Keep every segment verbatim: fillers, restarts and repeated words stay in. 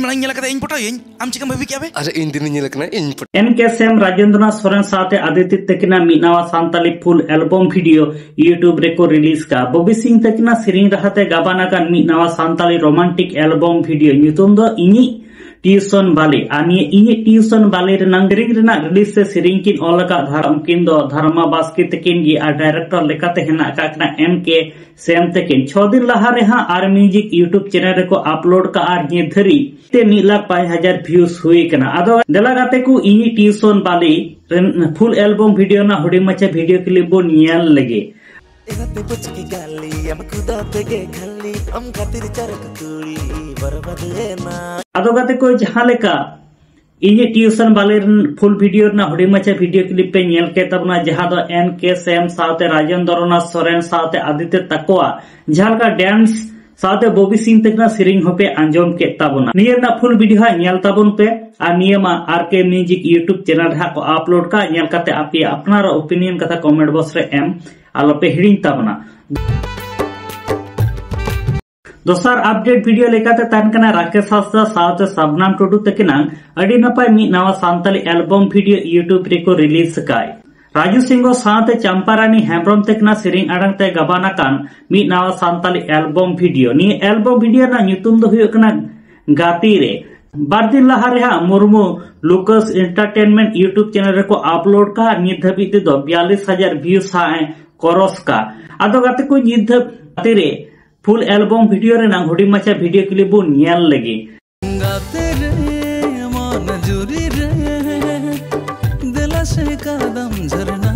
ᱢᱟᱲᱟᱝ ᱧᱮᱞ ᱠᱟᱛᱮ ᱤᱧ ᱯᱚᱴᱟᱣ ᱤᱧ, ᱟᱢ ᱪᱤᱠᱟᱢ ᱵᱷᱟᱹᱵᱤ ᱠᱮᱜᱼᱟ ᱵᱮ? ᱟᱨ ᱤᱧ ᱫᱤᱱᱤᱧ ᱧᱮᱞ ᱠᱟᱱᱟ, ᱤᱧ ᱯᱚᱴᱟᱣ᱾ ᱮᱱ ᱠᱮ ᱥᱮᱢ, ᱨᱟᱡᱮᱱᱫᱨᱚᱱᱟᱛᱷ ᱥᱚᱨᱮᱱ ᱥᱟᱶᱛᱮ ᱟᱫᱤᱛᱤ ᱛᱟᱹᱠᱤᱱᱟᱜ ᱢᱤᱫ ᱱᱟᱣᱟ ᱥᱟᱱᱛᱟᱞᱤ ᱯᱷᱩᱞ ᱮᱞᱵᱚᱢ ᱵᱷᱤᱰᱤᱭᱳ YouTube ᱨᱮᱠᱚ ᱨᱤᱞᱤᱡᱽ ᱠᱟᱜᱼᱟ᱾ ᱵᱚᱵᱤ ᱥᱤᱝ ᱛᱟᱹᱠᱤᱱᱟᱜ ᱥᱮᱨᱮᱧ ᱨᱟᱦᱟ ᱛᱮ ᱜᱟᱵᱟᱱ ᱟᱠᱟᱱ ᱢᱤᱫ ᱱᱟᱣᱟ ᱥᱟᱱᱛᱟᱞᱤ ᱨᱳᱢᱟᱱᱴᱤᱠ ᱮᱞᱵᱚᱢ ᱵᱷᱤᱰᱤᱭᱳ ᱧᱩᱛᱩᱢ ᱫᱚ ᱤᱧᱤᱡ ᱴᱤᱭᱩᱥᱚᱱ ᱵᱟᱞᱮ᱾ ᱟᱨ ᱱᱤᱭᱟᱹ ᱤᱧᱤᱡ ᱴᱤᱭᱩᱥᱚᱱ ᱵᱟᱞᱮ ᱨᱮᱱᱟᱝ ᱥᱮᱨᱮᱧ ᱨᱮᱱᱟᱜ ᱨᱤᱞᱤᱡᱽ ᱥᱮ ᱥᱮᱨᱮᱧ ᱠᱤᱱ ᱚᱞ ᱟᱠᱟᱫ ᱫᱷᱟᱨᱟ ᱩᱱᱠᱤᱱ ᱫᱚ ᱫᱷᱟᱨᱢᱟ ᱵᱟᱥᱠᱮ ᱛᱟᱹᱠᱤᱱ ᱜᱮ, ᱟᱨ ᱰᱟᱭᱨᱮᱠᱴᱚᱨ ᱞᱮᱠᱟᱛᱮ ᱦᱮᱱᱟᱜ ᱟᱠᱟᱫ ᱠᱤᱱᱟ ᱮᱢ ᱠᱮ ᱥᱮᱢ ᱛᱟᱹᱠᱤᱱ᱾ ᱪᱷᱚ ᱫᱤᱱ ᱞᱟᱦᱟ ᱨᱮᱦᱟᱸᱜ ᱟᱨ ᱢᱤᱣᱡᱤᱠ YouTube ᱪᱮᱱᱮᱞ ᱨᱮᱠᱚ ᱟᱯᱞᱳᱰ ᱠᱟᱜᱼᱟ, ᱟᱨ ᱱᱤᱭᱟᱹ ᱫᱷᱟᱹᱨᱤᱡ ᱛᱮ ᱢᱤᱫ ᱞᱟᱠᱷ ᱯᱟᱸᱪ ᱦᱟᱡᱟᱨ ᱵᱷᱤᱭᱩᱥ ᱦᱩᱭ ᱠᱟᱱᱟ᱾ ᱟᱫᱚ ᱫᱮᱞᱟ ᱜᱟᱛᱮ ᱠᱚ, ᱤᱧᱤᱡ ᱴᱤᱭᱩᱥᱚᱱ ᱵᱟᱞᱮ ᱨᱮᱱ ᱯᱷᱩᱞ ᱮᱞᱵᱚᱢ ᱵᱷᱤᱰᱤᱭᱳ ᱨᱮᱱᱟᱜ ᱦᱩᱰᱤᱧ ᱢᱟᱪᱷᱟ ᱵᱷᱤᱰᱤᱭᱳ ᱠᱞᱤᱯ ᱵᱚᱱ ᱧᱮᱞ ᱞᱮᱜᱮ᱾ ᱮᱱᱟᱛᱮ ᱵᱩᱪᱠᱤ ᱜᱟᱞᱤ ᱟᱢ ᱠᱷᱩᱫᱟ ᱛᱮᱜᱮ ᱠᱷᱟᱹᱞᱤ ᱟᱢ ᱠᱷᱟᱹᱛᱤᱨ ᱪᱟᱨᱠ ᱛᱩᱲᱤ ᱵᱚᱨᱵᱟᱫ ᱮᱱᱟ᱾ ᱟᱫᱚ ᱜᱟᱛᱮ ᱠᱚ, ᱡᱟᱦᱟᱸ ᱞᱮᱠᱟ ᱤᱧᱤᱡ ᱴᱤᱭᱩᱥᱚᱱ ᱵᱟᱞᱮ ᱨᱮᱱ ᱯᱷᱩᱞ ᱵᱷᱤᱰᱤᱭᱳ ᱨᱮᱱᱟᱜ ᱦᱩᱰᱤᱧ ᱢᱟᱪᱷᱟ ᱵᱷᱤᱰᱤᱭᱳ ᱠᱞᱤᱯ ᱯᱮ ᱧᱮᱞ ᱠᱮᱫ ᱛᱟᱵᱚᱱᱟ, ᱡᱟᱦᱟᱸ ᱫᱚ ᱮᱱ ᱠᱮ ᱥᱮᱢ ᱥᱟᱶᱛᱮ ᱨᱟᱡᱮᱱᱫᱨᱚᱱᱟᱛᱷ ᱥᱚᱨᱮᱱ ᱥᱟᱶᱛᱮ ᱟᱫᱤᱛᱭᱚ ᱛᱟᱠᱚᱣᱟᱜ ᱡᱟᱦᱟᱸ ᱞᱮᱠᱟ ᱰᱮᱱᱥ ᱥᱟᱶᱛᱮ ᱵᱚᱵᱤ ᱥᱤᱝ ᱛᱟᱹᱠᱤᱱᱟᱜ ᱥᱮᱨᱮᱧ ᱦᱚᱸᱯᱮ ᱟᱸᱡᱚᱢ ᱠᱮᱫ ᱛᱟᱵᱚᱱᱟ᱾ ᱱᱤᱭᱟᱹ ᱨᱮᱱᱟᱜ ᱯᱷᱩᱞ ᱵᱷᱤᱰᱤᱭᱳ ᱦᱟᱸᱜ ᱧᱮᱞ ᱛᱟᱵᱚᱱ ᱯᱮ, ᱟᱨ ᱱᱤᱭᱟᱹ ᱢᱟ ᱟᱨ ᱠᱮ ᱢᱤᱣᱡᱤᱠ YouTube ᱪᱮᱱᱮᱞ ᱨᱮ ᱦᱟᱸᱜ ᱠᱚ ᱟᱯᱞᱳᱰ ᱠᱟᱜᱼᱟ᱾ ᱧᱮᱞ ᱠᱟᱛᱮ ᱟᱯᱮᱭᱟᱜ ᱟᱯᱱᱟᱨᱟᱜ ᱳᱯᱤᱱᱤᱭᱚᱱ ᱠᱟᱛᱷᱟ ᱠᱚᱢᱮᱱᱴ ᱵᱚᱠᱥ ᱨᱮ ᱮᱢ ᱟᱞᱚᱯᱮ ᱦᱤᱲᱤᱧ ᱛᱟᱵᱚᱱᱟ᱾ ᱫᱚᱥᱟᱨ ᱟᱯᱰᱮᱴ ᱵᱷᱤᱰᱤᱭᱳ ᱞᱮᱠᱟᱛᱮ ᱛᱟᱦᱮᱱ ᱠᱟᱱᱟ ᱨᱟᱠᱮᱥ ᱦᱟᱸᱥᱫᱟ ᱥᱟᱶᱛᱮ ᱥᱟᱵᱱᱟᱢ ᱴᱩᱰᱩ ᱛᱟᱹᱠᱤᱱᱟᱜ ᱟᱹᱰᱤ ᱱᱟᱯᱟᱭ ᱢᱤᱫ ᱱᱟᱣᱟ ᱥᱟᱱᱛᱟᱞᱤ ᱮᱞᱵᱚᱢ ᱵᱷᱤᱰᱤᱭᱳ YouTube ᱨᱮᱠᱚ ᱨᱤᱞᱤᱡᱽ ᱟᱠᱟᱫ᱾ ᱨᱟᱡᱩ ᱥᱤᱝᱦᱚ ᱥᱟᱶᱛᱮ ᱪᱟᱢᱯᱟᱨᱟᱱᱤ ᱦᱮᱢᱵᱨᱚᱢ ᱛᱟᱹᱠᱤᱱᱟᱜ ᱥᱮᱨᱮᱧ ᱟᱲᱟᱝ ᱛᱮ ᱜᱟᱵᱟᱱ ᱟᱠᱟᱱ ᱢᱤᱫ ᱱᱟᱣᱟ ᱥᱟᱱᱛᱟᱞᱤ ᱮᱞᱵᱚᱢ ᱵᱷᱤᱰᱤᱭᱳ᱾ ᱱᱤᱭᱟᱹ ᱮᱞᱵᱚᱢ ᱵᱷᱤᱰᱤᱭᱳ ᱨᱮᱱᱟᱜ ᱧᱩᱛᱩᱢ ᱫᱚ ᱦᱩᱭᱩᱜ ᱠᱟᱱᱟ ᱜᱟᱛᱮ ᱨᱮ᱾ ᱵᱟᱨ ᱫᱤᱱ ᱞᱟᱦᱟ ᱨᱮ ᱦᱟᱸᱜ ᱢᱩᱨᱢᱩ ᱞᱩᱠᱟᱥ ᱮᱱᱴᱟᱨᱴᱮᱱᱢᱮᱱᱴ YouTube ᱪᱮᱱᱮᱞ ᱨᱮᱠᱚ ᱟᱯᱞᱳᱰ ᱠᱟᱜᱼᱟ᱾ ᱱᱤᱛ ᱫᱷᱟᱹᱵᱤᱡ ᱛᱮᱫᱚ ᱵᱤᱭᱟᱞᱤᱥ ᱦᱟᱡᱟᱨ ᱵᱷᱤᱭᱩᱥ ᱦᱟᱸᱜ ᱮ ᱠᱨᱚᱥ ᱠᱟᱜᱼᱟ᱾ ᱟᱫᱚ ᱜᱟᱛᱮ ᱠᱚ, ᱱᱤᱛ ᱫᱷᱟᱹᱵᱤᱡ ᱜᱟᱛᱮ ᱨᱮ ᱯᱷᱩᱞ ᱮᱞᱵᱚᱢ ᱵᱷᱤᱰᱤᱭᱳ ᱨᱮᱱᱟᱜ ᱦᱩᱰᱤᱧ ᱢᱟᱪᱷᱟ ᱵᱷᱤᱰᱤᱭᱳ ᱠᱞᱤᱯ ᱵᱚᱱ ᱧᱮᱞ ᱞᱮᱜᱮ᱾ ᱜᱟᱛᱮ ᱨᱮ ᱢᱚᱱ ᱡᱩᱨᱤ ᱨᱮ ᱫᱮᱞᱟ ᱥᱮ ᱠᱟᱫᱟᱢ ᱡᱷᱟᱨᱱᱟ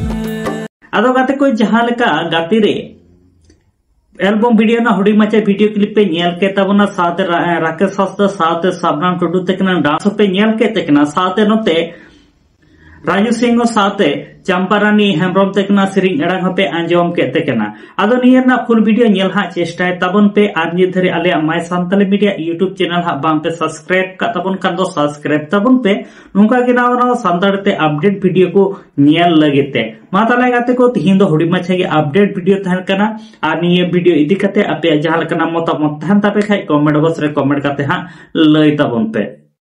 ᱨᱮ᱾ ᱟᱫᱚ ᱜᱟᱛᱮ ᱠᱚ, ᱡᱟᱦᱟᱸ ᱞᱮᱠᱟ ᱜᱟᱛᱮ ᱨᱮ ᱮᱞᱵᱚᱢ ᱵᱷᱤᱰᱤᱭᱳ ᱨᱮᱱᱟᱜ ᱦᱩᱰᱤᱧ ᱢᱟᱪᱷᱟ ᱵᱷᱤᱰᱤᱭᱳ ᱠᱞᱤᱯ ᱯᱮ ᱧᱮᱞ ᱠᱮᱫ ᱛᱟᱵᱚᱱᱟ, ᱥᱟᱶᱛᱮ ᱨᱟ-, ᱨᱟᱠᱮᱥ ᱦᱟᱸᱥᱫᱟ ᱥᱟᱶᱛᱮ ᱥᱟᱵᱱᱟᱢ ᱴᱩᱰᱩ ᱛᱟᱹᱠᱤᱱᱟᱜ ᱰᱟᱱᱥ ᱦᱚᱸᱯᱮ ᱧᱮᱞ ᱠᱮᱫ ᱛᱟᱹᱠᱤᱱᱟ, ᱥᱟᱶᱛᱮ ᱱᱚᱛᱮ ᱨᱟᱡᱩ ᱥᱤᱝᱦᱚ ᱥᱟᱶᱛᱮ ᱪᱟᱢᱯᱟᱨᱟᱱᱤ ᱦᱮᱢᱵᱨᱚᱢ ᱛᱟᱹᱠᱤᱱᱟᱜ ᱥᱮᱨᱮᱧ ᱟᱲᱟᱝ ᱦᱚᱸᱯᱮ ᱟᱸᱡᱚᱢ ᱠᱮᱫ ᱛᱟᱹᱠᱤᱱᱟ᱾ ᱟᱫᱚ ᱱᱤᱭᱟᱹ ᱨᱮᱱᱟᱜ full video ᱧᱮᱞ ᱦᱟᱸᱜ ᱪᱮᱥᱴᱟᱭ ᱛᱟᱵᱚᱱ ᱯᱮ, ᱟᱨ ᱱᱤᱛ ᱫᱷᱟᱹᱨᱤᱡ ᱟᱞᱮᱭᱟᱜ My Santali Media YouTube channel ᱦᱟᱸᱜ ᱵᱟᱝ ᱯᱮ subscribe ᱠᱟᱜ ᱛᱟᱵᱚᱱ ᱠᱷᱟᱱ ᱫᱚ subscribe ᱛᱟᱵᱚᱱ ᱯᱮ, ᱱᱚᱝᱠᱟ ᱜᱮ ᱱᱟᱣᱟ ᱱᱟᱣᱟ ᱥᱟᱱᱛᱟᱲᱤ ᱛᱮ update video ᱠᱚ ᱧᱮᱞ ᱞᱟᱹᱜᱤᱫ ᱛᱮ᱾ ᱢᱟ ᱛᱟᱦᱞᱮ ᱜᱟᱛᱮ ᱠᱚ, ᱛᱤᱦᱤᱧ ᱫᱚ ᱦᱩᱰᱤᱧ ᱢᱟᱪᱷᱟ ᱜᱮ update video ᱛᱟᱦᱮᱸ ᱠᱟᱱᱟ, ᱟᱨ ᱱᱤᱭᱟᱹ video ᱤᱫᱤ ᱠᱟᱛᱮ ᱟᱯᱮᱭᱟᱜ ᱡᱟᱦᱟᱸ ᱞᱮᱠᱟᱱᱟᱜ ᱢᱚᱛᱟᱢᱚᱛ ᱛᱟᱦᱮᱱ ᱛᱟᱯᱮ ᱠᱷᱟᱡ comment box ᱨᱮ comment ᱠᱟᱛᱮ ᱦᱟᱸᱜ ᱞᱟᱹᱭ ᱛᱟᱵᱚᱱ ᱯᱮ᱾